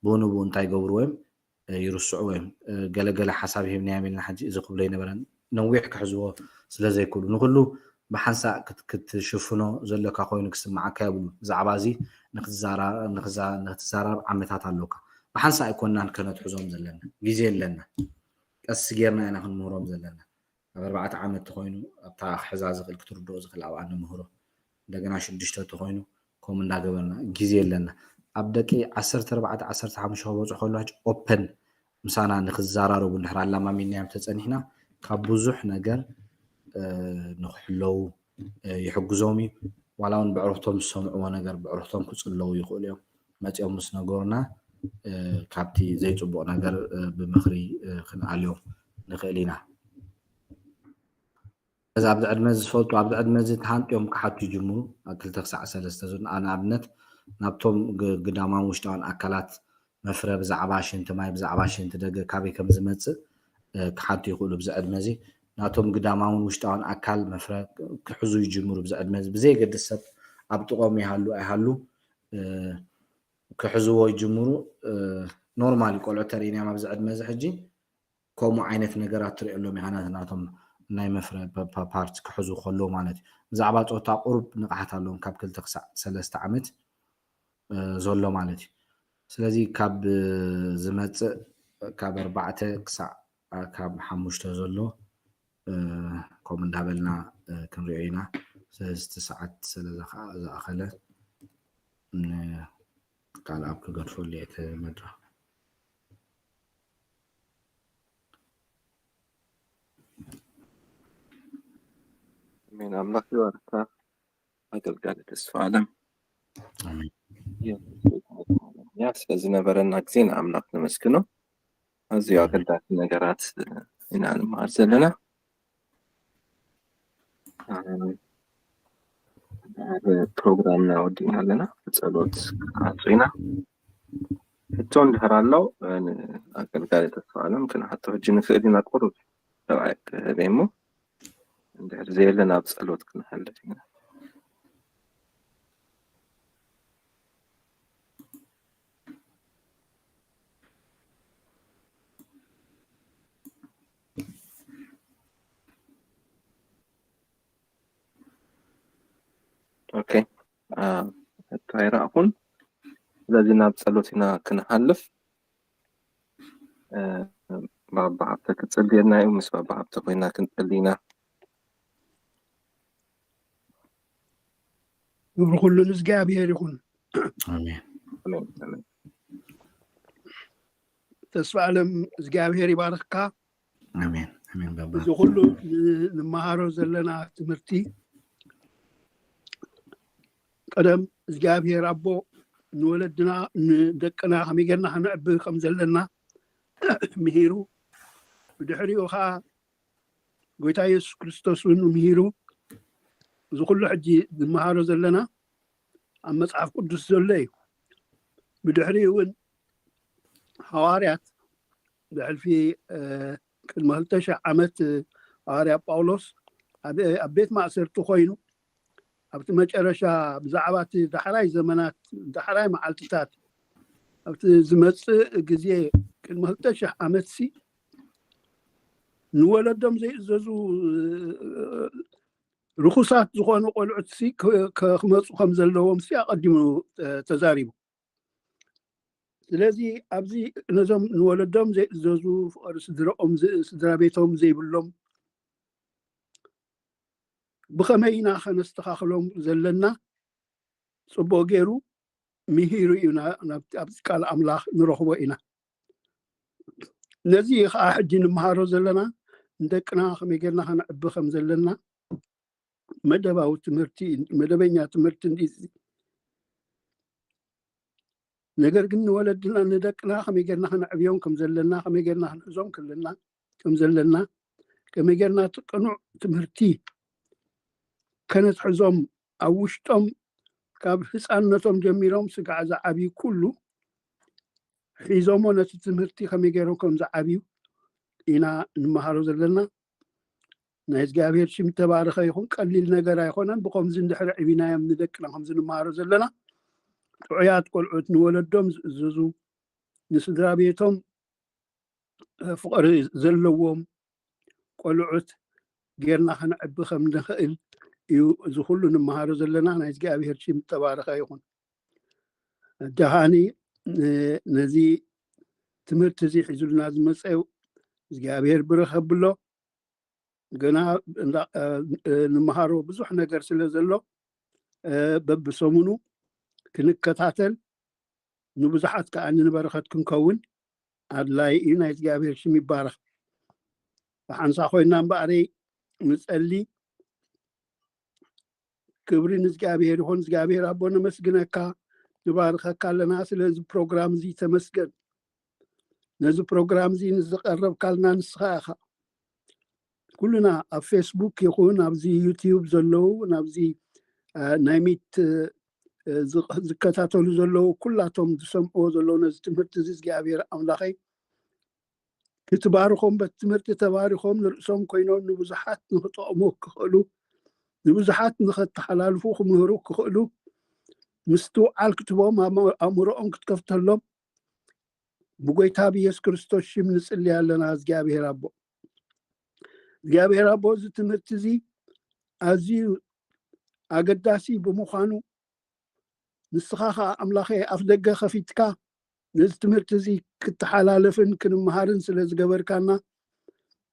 ብኡ ንብኡ እንታይ ይገብርዎ እዮም? ይርስዕዎ እዮም። ገለገለ ሓሳብ ሂብናዮም ኢልና ሕጂ እዚ ክብሎ ኣይነበረን። ነዊሕ ክሕዝዎ ስለ ዘይክእሉ፣ ንኹሉ ብሓንሳእ ክትሽፍኖ ዘለካ ኮይኑ ክስምዓካ የብሉ። ብዛዕባ እዚ ንክትዛራረብ ዓመታት ኣለካ። ብሓንሳእ ኣይኮናን ከነትሕዞም ዘለና፣ ግዜ ኣለና። ቀስ ጌርና ኢና ክንምህሮም ዘለና። ኣብ ኣርባዕተ ዓመት ተኮይኑ ኣብታ ክሕዛ ዝኽእል ክትርድኦ ዝኽእል ኣብኣ ንምህሮ። እንደገና ሽዱሽተ ተኮይኑ ከምኡ እንዳገበርና ግዜ ኣለና። ኣብ ደቂ ዓሰርተ ኣርባዕተ ዓሰርተ ሓሙሽተ ክበፅሑ ከለዋ ኦፐን ምሳና ንክዘራረቡ እንድሕር ኣላማሚናዮም ተፀኒሕና ካብ ብዙሕ ነገር ንክሕለዉ ይሕግዞም እዩ። ዋላ እውን ብዕርክቶም ዝሰምዕዎ ነገር ብዕርክቶም ክፅለዉ ይኽእሉ እዮም። መፂኦም ምስ ነገሩና ካብቲ ዘይፅቡቕ ነገር ብምኽሪ ክንኣልዮም ንኽእል ኢና። እዚ ኣብዚ ዕድመ እዚ ዝፈልጡ ኣብዚ ዕድመ እዚ ተሃንጥዮም ክሓቱ ይጅምሩ። ኣብ ክልተ ክሳዕ ሰለስተ ዙር ንኣብነት ናብቶም ግዳማን ውሽጣውን ኣካላት መፍረ ብዛዕባ ሽንቲ ማይ ብዛዕባ ሽንቲ ደገ ካበይ ከም ዝመፅእ ክሓቱ ይኽእሉ። ብዚ ዕድመ እዚ ናቶም ግዳማውን ውሽጣውን ኣካል መፍረ ክሕዙ ይጅምሩ። ብዚ ዕድመ እዚ ብዘየገድስ ሰብ ኣብ ጥቖም ይሃሉ ኣይሃሉ ክሕዝዎ ይጅምሩ። ኖርማል ቆልዑ ተርእናዮም ኣብዚ ዕድመ እዚ ሕጂ ከምኡ ዓይነት ነገራት ትሪኦሎም ኢኻ ናቶም ናይ መፍረ ፓርት ክሕዙ ከለዉ ማለት እዩ። ብዛዕባ ፆታ ቁሩብ ንቕሓት ኣለዎም ካብ ክልተ ክሳዕ ሰለስተ ዓመት ዘሎ ማለት እዩ። ስለዚ ካብ ዝመፅእ ካብ ኣርባዕተ ክሳዕ ካብ ሓሙሽተ ዘሎ ከምኡ እንዳበልና ክንሪኦ ኢና። ስለዚ እቲ ሰዓት ስለ ዝኣኸለ ካልኣብ ክገድፈሉ እየ እቲ መድረኽ። ኣሜን። ኣምላኽ ይባርካ ኣገልጋሊ ተስፋ ኣለም። ያ ስለዝነበረና ግዜ ንኣምላኽ ነመስግኖ። ኣዝዩ ኣገዳሲ ነገራት ኢና ንመሃር ዘለና። ፕሮግራምና ወዲእና ኣለና። ብፀሎት ክዓፁ ኢና። ሕቶ እንድሕር ኣሎ ኣገልጋሊ ተስፋ ኣለም ክንሓቶ ሕጂ ንክእል ኢና። ቁሩብ ሰብኣይ ክህበ እሞ እንድሕር ዘየለ ናብ ፀሎት ክንሓልፍ ኢና። ኦኬ፣ ሕቶ ኣይረኣኹን። ስለዚ ናብ ፀሎት ኢና ክንሓልፍ። ባባ ሃብተ ክፅልየና እዩ። ምስ ባባ ሃብተ ኮይና ክንፅሊ ኢና። ክብሪ ኩሉ ንእግዚኣብሔር ይኹን። ኣሜን። ተስፋ ኣለም እግዚኣብሔር ይባርክካ። ኣሜን ኣሜን ባባ። እዚ ኩሉ ንመሃሮ ዘለና ትምህርቲ ቀደም እግዚኣብሔር ኣቦ ንወለድና ንደቅና ከመይ ጌርና ከነዕቢ ከም ዘለና ምሂሩ፣ ብድሕሪኡ ከዓ ጎይታ የሱስ ክርስቶስ እውን ምሂሩ። እዚ ኩሉ ሕጂ ንመሃሮ ዘለና ኣብ መፅሓፍ ቅዱስ ዘሎ እዩ። ብድሕሪኡ እውን ሃዋርያት ብሕልፊ ቅድሚ ክልተ ሽሕ ዓመት ሃዋርያ ጳውሎስ ኣብ ቤት ማእሰርቲ ኮይኑ ኣብቲ መጨረሻ ብዛዕባ እቲ ዳሕራይ ዘመናት ዳሕራይ መዓልትታት ኣብቲ ዝመፅእ ግዜ ቅድሚ ክልተ ሽሕ ዓመት ሲ ንወለዶም ዘይእዘዙ ርኹሳት ዝኾኑ ቆልዑት ሲ ክመፁ ከም ዘለዎም ሲ ኣቐዲሙ ተዛሪቡ። ስለዚ ኣብዚ ነዞም ንወለዶም ዘይእዘዙ ፍቕሪ ስድራኦም ስድራ ቤቶም ዘይብሎም ብኸመይ ኢና ከነስተኻኽሎም ዘለና ፅቡቕ ገይሩ ምሂሩ እዩ። ኣብዚ ቃል ኣምላኽ ንረኽቦ ኢና። ነዚ ከዓ ሕጂ ንምሃሮ ዘለና ንደቅና ከመይ ጌርና ከነዕቢ ከም ዘለና መደባዊ ትምህርቲ መደበኛ ትምህርቲ እንዲ ነገር ግን ንወለድና ንደቅና ከመይ ጌርና ከነዕብዮም ከም ዘለና ከመይ ጌርና ክንሕዞም ከለና ከም ዘለና ከመይ ጌርና እቲ ቅኑዕ ትምህርቲ ከነትሕዞም ኣብ ውሽጦም ካብ ህፃንነቶም ጀሚሮም ስጋዕ ዝዓብዩ ኩሉ ሒዞሞ ነቲ ትምህርቲ ከመይ ገይሮም ከም ዝዓብዩ ኢና ንመሃሮ ዘለና። ናይ እግዚኣብሔር ሽም ተባረኸ ይኹን። ቀሊል ነገር ኣይኮነን። ብከምዚ እንድሕር ዕቢናዮም ንደቅና ከምዚ ንመሃሮ ዘለና ጥዑያት ቆልዑት ንወለዶም ዝእዝዙ፣ ንስድራ ቤቶም ፍቕሪ ዘለዎም ቆልዑት ጌርና ከነዕቢ ከም ንኽእል እዩ እዚ ኩሉ ንመሃሮ ዘለና። ናይ እግዚኣብሔር ሽም ተባረኸ ይኹን። ደሃኒ ነዚ ትምህርቲ እዚ ሒዙልና ዝመፀ እግዚኣብሔር ብረኸ ብሎ። ገና ንመሃሮ ብዙሕ ነገር ስለ ዘሎ በብሰሙኑ ክንከታተል፣ ንብዙሓት ከዓ ንበረኸት ክንከውን ኣድላይ እዩ። ናይ እግዚኣብሔር ሽም ይባረኽ። ብሓንሳ ኮይና እምበኣረይ ንፀሊ። ክብሪ ንእግዚኣብሔር ይኹን። እግዚኣብሔር ኣቦ ነመስግነካ፣ ንባርኸካ ኣለና ስለዚ ፕሮግራም እዚ። ተመስገን ነዚ ፕሮግራም እዚ ንዝቀረብካልና ንስኻ ኢኻ። ኩልና ኣብ ፌስቡክ ይኹን ኣብዚ ዩቲዩብ ዘለዉ ናብዚ ናይ ሚት ዝከታተሉ ዘለዉ ኩላቶም ዝሰምዕዎ ዘለዉ ነዚ ትምህርቲ እዚ እግዚኣብሔር ኣምላኸይ ክትባርኾም በቲ ትምህርቲ ተባሪኾም ንርእሶም ኮይኖም ንብዙሓት ንክጠቕሙ ክኽእሉ ንብዙሓት ንኸተሓላልፉ ክምህሩ ክኽእሉ ምስትውዓል ክትቦም ኣእምሮኦም ክትከፍተሎም ብጎይታ ብየሱስ ክርስቶስ ሽም ንጽሊ ኣለና። እግዚኣብሔር ኣቦ እግዚኣብሔር ኣቦ እዚ ትምህርቲ እዚ ኣዝዩ ኣገዳሲ ብምዃኑ ንስኻ ኸዓ ኣምላኸ ኣፍ ደገ ከፊትካ ነዚ ትምህርቲ እዚ ክተሓላለፍን ክንመሃርን ስለ ዝገበርካና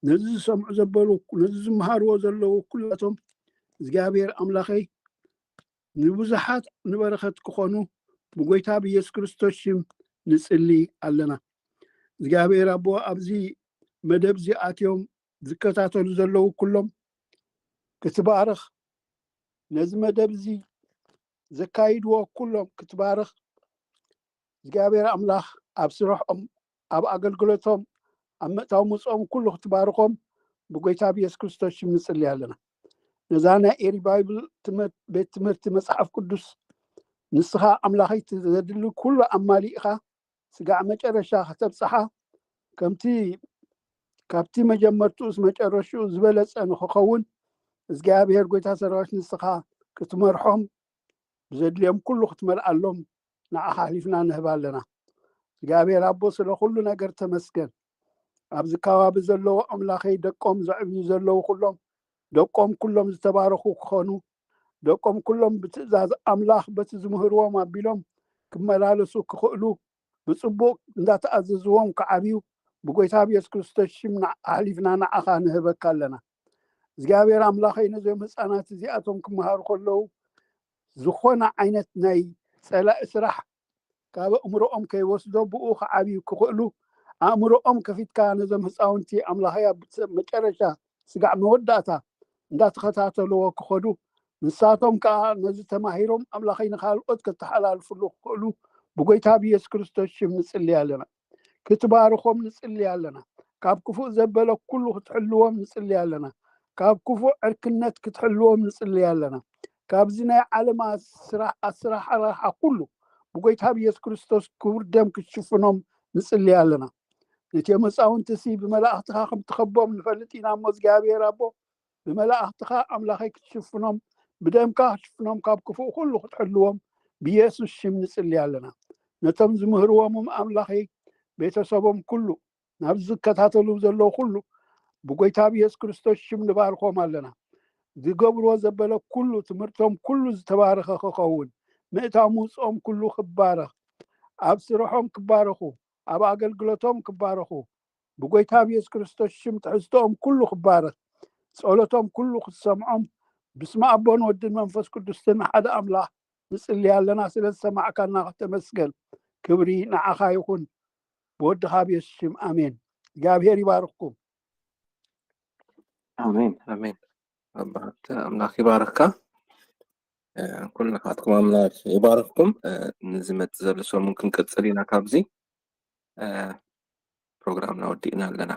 ነዚ ዝሰምዑ ዘበሉ ነዚ ዝመሃርዎ ዘለዉ ኩላቶም እግዚኣብሔር ኣምላኸይ ንብዙሓት ንበረኸት ክኾኑ ብጎይታ ብየሱስ ክርስቶስ ሽም ንጽሊ ኣለና። እግዚኣብሔር ኣቦ ኣብዚ መደብ እዚ ኣትዮም ዝከታተሉ ዘለዉ ኩሎም ክትባረኽ ነዚ መደብ እዚ ዘካይድዎ ኩሎም ክትባረኽ እግዚኣብሔር ኣምላኽ ኣብ ስርሖም ኣብ ኣገልግሎቶም ኣብ ምእታው ምፅኦም ኩሉ ክትባርኾም ብጎይታ ብየሱስ ክርስቶስ ሽም ንፅሊ ኣለና። ነዛ ናይ ኤሪ ባይብል ቤት ትምህርቲ መፅሓፍ ቅዱስ ንስኻ ኣምላኸይ ዘድሊ ኩሉ ኣማሊእኻ ስጋዕ መጨረሻ ከተብፅሓ ከምቲ ካብቲ መጀመርትኡስ መጨረሽኡ ዝበለፀ ንክኸውን እግዚኣብሔር ጎይታ ሰራዊት ንስኻ ክትመርሖም ብዘድልዮም ኩሉ ክትመልኣሎም ንዓኻ ኣሕሊፍና ንህብ ኣለና። እግዚኣብሔር ኣቦ ስለ ኩሉ ነገር ተመስገን። ኣብዚ ከባቢ ዘለዎ ኣምላኸይ ደቆም ዘዕብዩ ዘለዉ ኩሎም ደቆም ኩሎም ዝተባረኹ ክኾኑ ደቆም ኩሎም ብትእዛዝ ኣምላኽ በቲ ዝምህርዎም ኣቢሎም ክመላለሱ ክኽእሉ ብፅቡቅ እንዳተኣዘዝዎም ክዓብዩ ብጎይታ ብየሱስ ክርስቶስ ሽም ኣሕሊፍና ንዓኻ ንህበካ ኣለና። እግዚኣብሔር ኣምላኸይ ነዞም ህፃናት እዚኣቶም ክመሃሩ ከለዉ ዝኾነ ዓይነት ናይ ፀላኢ ስራሕ ካብ ኣእምሮኦም ከይወስዶ ብኡ ክዓብዩ ክኽእሉ ኣእምሮኦም ከፊትካ ነዞም ህፃውንቲ ኣምላኸይ ኣብ መጨረሻ ስጋዕ መወዳእታ እንዳተኸታተልዎ ክኸዱ ንሳቶም ከዓ ነዚ ተማሂሮም ኣምላኸይ ንካልኦት ከተሓላልፍሉ ክኽእሉ ብጎይታ ብየሱስ ክርስቶስ ሽም ንፅሊ ኣለና። ክትባርኾም ንፅሊ ኣለና። ካብ ክፉእ ዘበለ ኩሉ ክትሕልዎም ንፅሊ ኣለና። ካብ ክፉእ ዕርክነት ክትሕልዎም ንፅሊ ኣለና። ካብዚ ናይ ዓለማ ስራሕ ኣስራሕራሓ ኩሉ ብጎይታ ብየሱስ ክርስቶስ ክቡር ደም ክትሽፍኖም ንፅሊ ኣለና። ነቲ መፃውንቲ ሲ ብመላእኽትኻ ከም ትኸቦም ንፈልጥ ኢና እሞ እግዚኣብሔር ኣቦ ብመላእኽትኻ ኣምላኸይ ክትሽፍኖም ብደምካ ክትሽፍኖም ካብ ክፉእ ኩሉ ክትሕልዎም ብየሱስ ሽም ንፅሊ ኣለና። ነቶም ዝምህርዎምም ኣምላኸይ ቤተሰቦም ኩሉ ናብ ዝከታተሉ ዘለዉ ኩሉ ብጎይታ ብየሱስ ክርስቶስ ሽም ንባርኮም ኣለና። ዝገብርዎ ዘበለ ኩሉ ትምህርቶም ኩሉ ዝተባረኸ ክኸውን ምእታው ምውፅኦም ኩሉ ክባረኽ ኣብ ስርሖም ክባረኹ ኣብ ኣገልግሎቶም ክባረኹ ብጎይታ ብየሱስ ክርስቶስ ሽም ትሕዝቶኦም ኩሉ ክባረኽ ጸሎቶም ኩሉ ክትሰምዖም ብስመ ኣቦን ወድን መንፈስ ቅዱስን ሓደ ኣምላኽ ንጽሊ ኣለና። ስለ ዝሰማዕካና ተመስገን። ክብሪ ንዓኻ ይኹን። ብወድኻ ብየሱስ ሽም ኣሜን። እግዚኣብሔር ይባርኽኩም። ኣሜን ኣሜን። ኣባሃብቲ ኣምላኽ ይባርኽካ። ኩልኻትኩም ኣምላኽ ይባርኽኩም። ንዝመጽእ ዘሎ ሰሙን ክንቅጽል ኢና። ካብዚ ፕሮግራምና ወዲእና ኣለና።